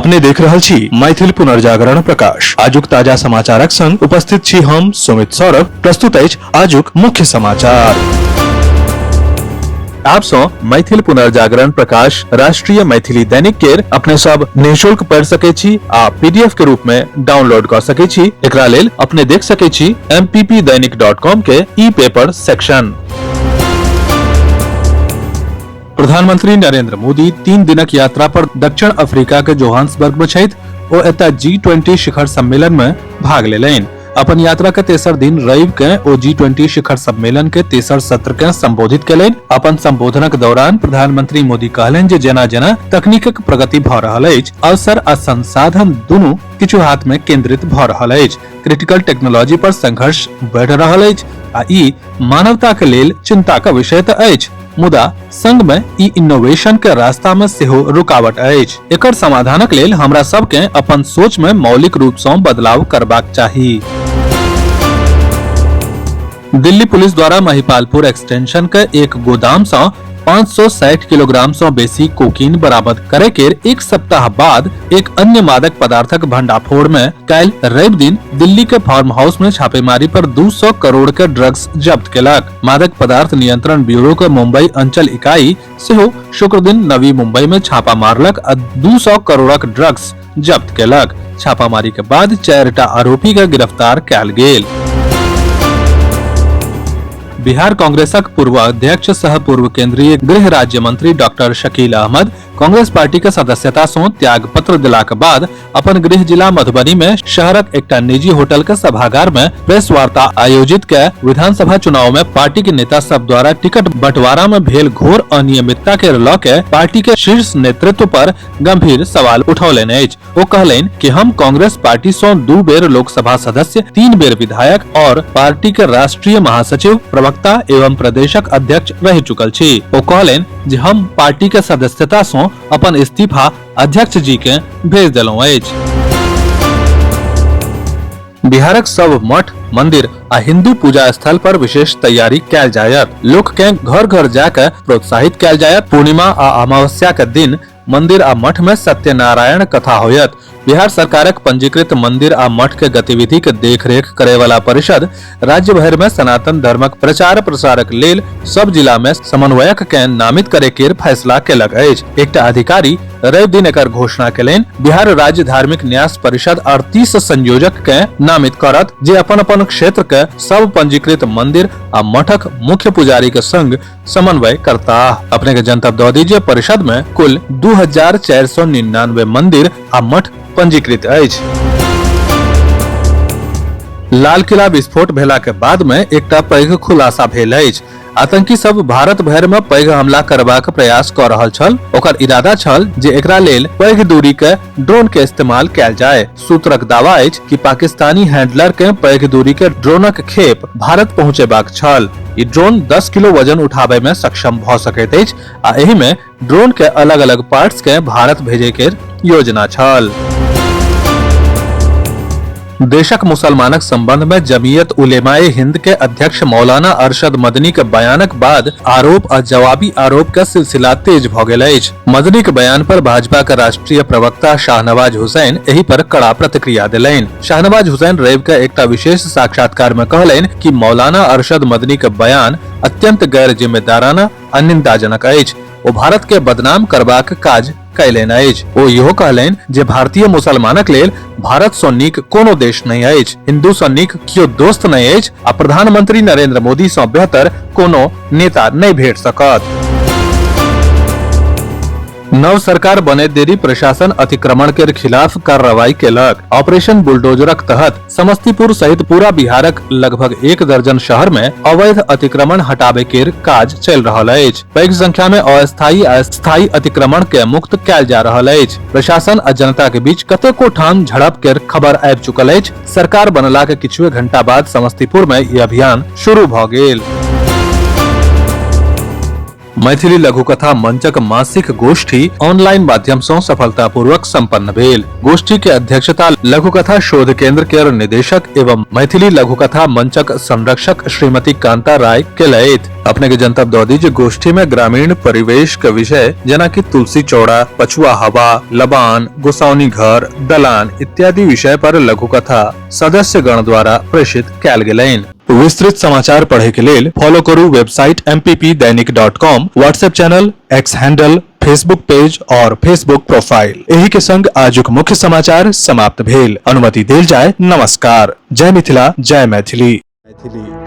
अपने देख रहल छी मैथिल पुनर्जागरण प्रकाश। आजुक ताजा समाचारक संग उपस्थित छी हम सुमित सौरभ। प्रस्तुत अछि आजुक मुख्य समाचार। आप सौ मैथिल पुनर्जागरण प्रकाश राष्ट्रीय मैथिली दैनिक केर अपने सब निःशुल्क पढ़ सके छी आ पीडीएफ के रूप में डाउनलोड कर सके छी। एकरा लेल अपने देख सके छी mppdainik.com के ई पेपर सेक्शन। प्रधानमंत्री नरेंद्र मोदी 3 दिनक यात्रा पर दक्षिण अफ्रीका के जोहान्सबर्ग में छथि। ओ एतय G20 शिखर सम्मेलन में भाग लेलनि। अपन यात्रा के तेसर दिन रवि के ओ G20 शिखर सम्मेलन के तेसर सत्र के संबोधित केलनि। अपन संबोधनक दौरान प्रधानमंत्री मोदी कहलनि जे जेना जेना तकनीकक प्रगति भ रहल अछि, अवसर आ संसाधन दुनू किछु हाथ में केंद्रित भ रहल अछि। क्रिटिकल टेक्नोलॉजी पर संघर्ष बढ़ि रहल अछि आ ई मानवता के लेल चिंता के विषय त अछि, मुदा संग में ई इनोवेशन के रास्ता में सेहो रुकावट अछि। एकर समाधानक लेल हमरा सबके अपन सोच में मौलिक रूप सँ बदलाव करबाक चाही। दिल्ली पुलिस द्वारा महिपालपुर एक्सटेंशन के एक गोदाम सँ 560 किलोग्राम सँ बेसी कोकीन बरामद करे के एक सप्ताह बाद एक अन्य मादक पदार्थक भंडाफोड़ में काल्हि रवि दिन दिल्ली के फार्म हाउस में छापेमारी पर 200 करोड़ के ड्रग्स जब्त केलक। मादक पदार्थ नियंत्रण ब्यूरो के मुंबई अंचल इकाई सेहो शुक्र दिन नवी मुंबई में छापा मारलक आ 200 करोड़क ड्रग्स जब्त केलक। छापामारी के बाद 4टा आरोपी के गिरफ्तार कयल गेल। बिहार कांग्रेसक पूर्व अध्यक्ष सह पूर्व केंद्रीय गृह राज्य मंत्री डॉक्टर शकील अहमद कांग्रेस पार्टी के सदस्यता सं त्याग पत्र दिलाक बाद अपन गृह जिला मधुबनी में शहरक एकटा निजी होटल के सभागार में प्रेस वार्ता आयोजित के विधानसभा चुनाव में पार्टी के नेता सब द्वारा टिकट बंटवारा में भेल घोर अनियमितता के ल के पार्टी के शीर्ष नेतृत्व पर गंभीर सवाल उठौलनि अछि। ओ कहलनि कि हम कांग्रेस पार्टी सं 2 बेर लोकसभा सदस्य, 3 बेर विधायक और पार्टी के राष्ट्रीय महासचिव, प्रवक्ता एवं प्रदेशक अध्यक्ष रहि चुकल छी। ओ कहलनि जे हम पार्टी के सदस्यता सं अपन इस्तीफा अध्यक्ष जी के भेज देलहुं अछि। बिहारक सब मठ, मंदिर आ हिंदू पूजा स्थल पर विशेष तैयारी कयल जायत। लोक के घर घर जा के प्रोत्साहित कयल जायत। पूर्णिमा आ अमावस्या के दिन मंदिर आ मठ में सत्यनारायण कथा होयत। बिहार सरकारक पंजीकृत मंदिर आ मठ के गतिविधि के देखरेख करे वाला परिषद राज्य भर में सनातन धर्मक प्रचार प्रसारक लेल सब जिला में समन्वयक के नामित करे के फैसला केलक अछि। एकटा अधिकारी रवि दिन एकर घोषणा केलनि। बिहार राज्य धार्मिक न्यास परिषद 38 संयोजक के नामित करत जे अपन अपन क्षेत्र के सब पंजीकृत मंदिर आ मठक मुख्य पुजारी के संग समन्वय करता। अपने के जनतब दऽ दीजिए परिषद में कुल 2499 मंदिर आ मठ पंजीकृत अछि। लाल किला विस्फोट भेला के बाद में एकटा पैघ खुलासा भेल अछि। आतंकी सब भारत भर में पैघ हमला करबाक प्रयास क रहल छल। ओकर इरादा छल जे एकरा लेल पैघ दूरी के ड्रोन के इस्तेमाल कयल जाय। सूत्रक दावा अछि कि पाकिस्तानी हैंडलर के पैघ दूरी के ड्रोनक खेप भारत पहुंचेबाक छल। ई ड्रोन 10 किलो वजन उठाबय में सक्षम भ सकैत अछि आ एहि में ड्रोन के अलग-अलग पार्ट्स के भारत भेजे के योजना छल। देशक मुसलमानक संबंध में जमीयत उलेमाए हिंद के अध्यक्ष मौलाना अरशद मदनी के बयानक बाद आरोप आ जवाबी आरोप के सिलसिला तेज भ गेल अछि। मदनी के बयान पर भाजपा के राष्ट्रीय प्रवक्ता शाहनवाज हुसैन एहि पर कड़ा प्रतिक्रिया देलनि। शाहनवाज हुसैन रवि के एकटा विशेष साक्षात्कार में कहलनि कि मौलाना अरशद मदनी के बयान अत्यंत गैर जिम्मेदाराना आ निंदाजनक अछि। ओ भारत के बदनाम करबाक काज कयलनि अछि। ओ इहो कहलनि जे भारतीय मुसलमानक लेल भारत सँ नीक कोनो देश नहि अछि, हिंदू सँ नीक कियो दोस्त नहि अछि आ प्रधानमंत्री नरेंद्र मोदी सँ बेहतर कोनो नेता नहि भेट सकत। नव सरकार बने देरी प्रशासन अतिक्रमण के खिलाफ कार्रवाई केलक। ऑपरेशन बुलडोजरक तहत समस्तीपुर सहित पूरा बिहारक लगभग 1 दर्जन शहर में अवैध अतिक्रमण हटाबे के काज चल रहल अछि। पैघ संख्या में अस्थायी आ स्थायी अतिक्रमण के मुक्त कयल जा रहल अछि। प्रशासन आ जनता के बीच कतेको ठाम झड़प के खबर आबि चुकल अछि। सरकार बनला के किछुए घंटा बाद समस्तीपुर में ई अभियान शुरू भ गेल। मैथिली लघुकथा मंचक मासिक गोष्ठी ऑनलाइन माध्यम सं सफलतापूर्वक संपन्न भेल। गोष्ठी के अध्यक्षता लघुकथा शोध केंद्र के निदेशक एवं मैथिली लघुकथा मंचक संरक्षक श्रीमती कांता राय केलथि। अपने के जनतब दऽ दी जे गोष्ठी में ग्रामीण परिवेश के विषय जेना कि तुलसी चौड़ा, पछुआ हवा, लबान, गोसाउनी घर, दलान इत्यादि विषय पर लघुकथा सदस्यगण द्वारा प्रेषित कयल गेलनि। विस्तृत समाचार पढ़े के लेल फॉलो करू website mppdainik.com, WhatsApp channel, X handle, Facebook page और फेसबुक प्रोफाइल। एही के संग आजुक मुख्य समाचार समाप्त भेल। अनुमति देल जाय। नमस्कार। जय मिथिला, जय मैथिली। मैथिली।